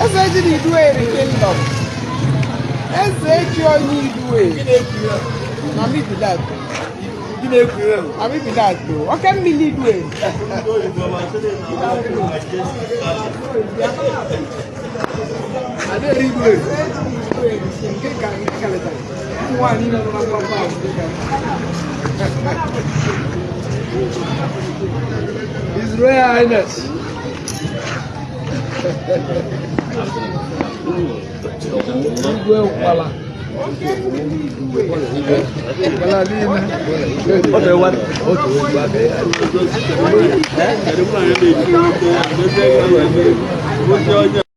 Eze ji na Idueri Kingdom. Eze ji onye Idueri. Na me be that. Na me be that o. Oke mmiri Idueri. Nke ka nke kalịta. Ụmụ nwaanyị niile nọ na mgbakọ ahụ nke ka. His Royal Highness. Igwe Ụkpala. Ụkpala niile.